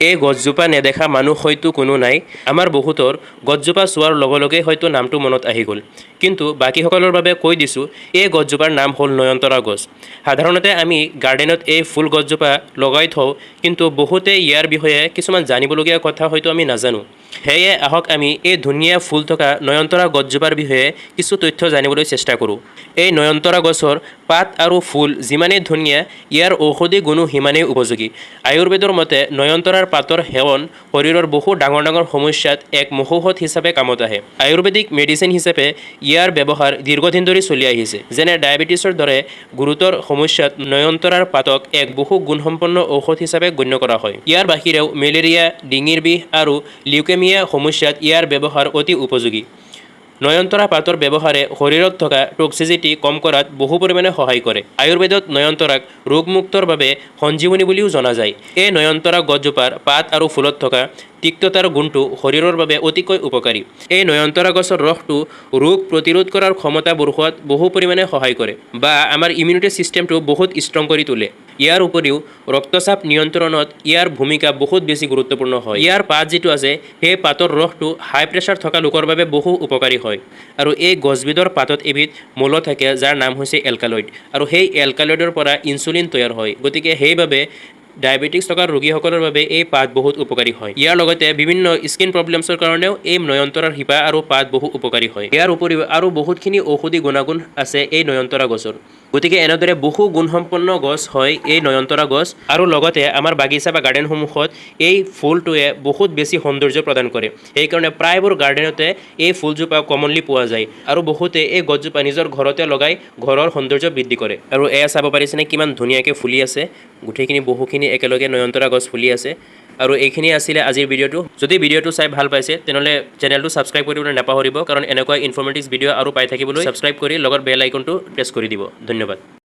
এই গছজোপা নেদেখা মানুহ হয়তো কোনো নাই। আমাৰ বহুতৰ গছজোপা চোৱাৰ লগে লগে হয়তো নামটো মনত আহি গ'ল, কিন্তু বাকীসকলৰ বাবে কৈ দিছোঁ, এই গছজোপাৰ নাম হ'ল নয়নতৰা গছ। সাধাৰণতে আমি গাৰ্ডেনত এই ফুল গছজোপা লগাই থওঁ, কিন্তু বহুতে ইয়াৰ বিষয়ে কিছুমান জানিবলগীয়া কথা হয়তো আমি নাজানো। সেয়ে আহক আমি এই ধুনীয়া ফুল থকা নয়নতৰা গছজোপাৰ বিষয়ে কিছু তথ্য জানিবলৈ চেষ্টা কৰোঁ। এই নয়নতৰা গছৰ পাত আৰু ফুল যিমানেই ধুনীয়া, ইয়াৰ ঔষধি গুণো সিমানেই উপযোগী। আয়ুৰ্বেদৰ মতে নয়নতৰাৰ পাতৰ সেৱন শৰীৰৰ বহু ডাঙৰ ডাঙৰ সমস্যাত এক মহৌষধ হিচাপে কামত আহে। আয়ুৰ্বেদিক মেডিচিন হিচাপে ইয়াৰ ব্যৱহাৰ দীৰ্ঘদিন ধৰি চলি আহিছে। যেনে ডায়েবেটিছৰ দৰে গুৰুতৰ সমস্যাত নয়নতৰাৰ পাতক এক বহু গুণসম্পন্ন ঔষধ হিচাপে গণ্য কৰা হয়। ইয়াৰ বাহিৰেও মেলেৰিয়া, ডিঙিৰ বিষ আৰু লিউকেমিয়া সমস্যাত ইয়াৰ ব্যৱহাৰ অতি উপযোগী। নয়নতৰা পাতৰ ব্যৱহাৰে শৰীৰত থকা টক্সিচিটি কম কৰাত বহু পৰিমাণে সহায় কৰে। আয়ুৰ্বেদত নয়নতৰাক ৰোগমুক্তৰ বাবে সঞ্জীৱনী বুলিও জনা যায়। এই নয়নতৰা গছজোপাৰ পাত আৰু ফুলত থকা তিক্ততাৰ গুণটো শৰীৰৰ বাবে অতিকৈ উপকাৰী। এই নয়নতৰা গছৰ ৰসটো ৰোগ প্ৰতিৰোধ কৰাৰ ক্ষমতা বঢ়োৱাত বহু পৰিমাণে সহায় কৰে বা আমাৰ ইমিউনিটি ছিষ্টেমটো বহুত ষ্ট্ৰং কৰি তোলে। ইয়াৰ উপৰিও ৰক্তচাপ নিয়ন্ত্ৰণত ইয়াৰ ভূমিকা বহুত বেছি গুৰুত্বপূৰ্ণ হয়। ইয়াৰ পাত যিটো আছে, সেই পাতৰ ৰসটো হাই প্ৰেছাৰ থকা লোকৰ বাবে বহু উপকাৰী হয়। আৰু এই গছবিধৰ পাতত এবিধ মৌল থাকে, যাৰ নাম হৈছে এলকালইড আৰু সেই এলকালইডৰ পৰা ইনচুলিন তৈয়াৰ হয়। গতিকে সেইবাবে ডায়েবেটিক্স থকা ৰোগীসকলৰ বাবে এই পাত বহুত উপকাৰী হয়। ইয়াৰ লগতে বিভিন্ন স্কিন প্ৰব্লেমছৰ কাৰণেও এই নয়নতৰাৰ শিপা আৰু পাত বহু উপকাৰী হয়। ইয়াৰ উপৰিও আৰু বহুতখিনি ঔষধি গুণাগুণ আছে এই নয়নতৰা গছৰ। গতিকে এনেদৰে বহু গুণসম্পন্ন গছ হয় এই নয়নতৰা গছ। আৰু লগতে আমাৰ বাগিচা বা গাৰ্ডেনসমূহত এই ফুলটোৱে বহুত বেছি সৌন্দৰ্য প্ৰদান কৰে। সেইকাৰণে প্ৰায়বোৰ গাৰ্ডেনতে এই ফুলজোপা কমনলি পোৱা যায় আৰু বহুতে এই গছজোপা নিজৰ ঘৰতে লগাই ঘৰৰ সৌন্দৰ্য বৃদ্ধি কৰে। আৰু এয়া চাব পাৰিছেনে, কিমান ধুনীয়াকৈ ফুলি আছে গোটেইখিনি, বহুখিনি একেলগে নয়নতৰা গছ ফুলি আছে। আৰু এইখিনি আছিলে আজিৰ ভিডিঅ'টো। যদি ভিডিঅ'টো চাই ভাল পাইছে, তেনেহ'লে চেনেলটো ছাবস্ক্ৰাইব কৰিবলৈ নাপাহৰিব, কাৰণ এনেকুৱা ইনফৰ্মেটিভ ভিডিঅ' আৰু পাই থাকিবলৈ ছাবস্ক্ৰাইব কৰি লগত বেল আইকনটো প্ৰেছ কৰি দিব। ধন্যবাদ।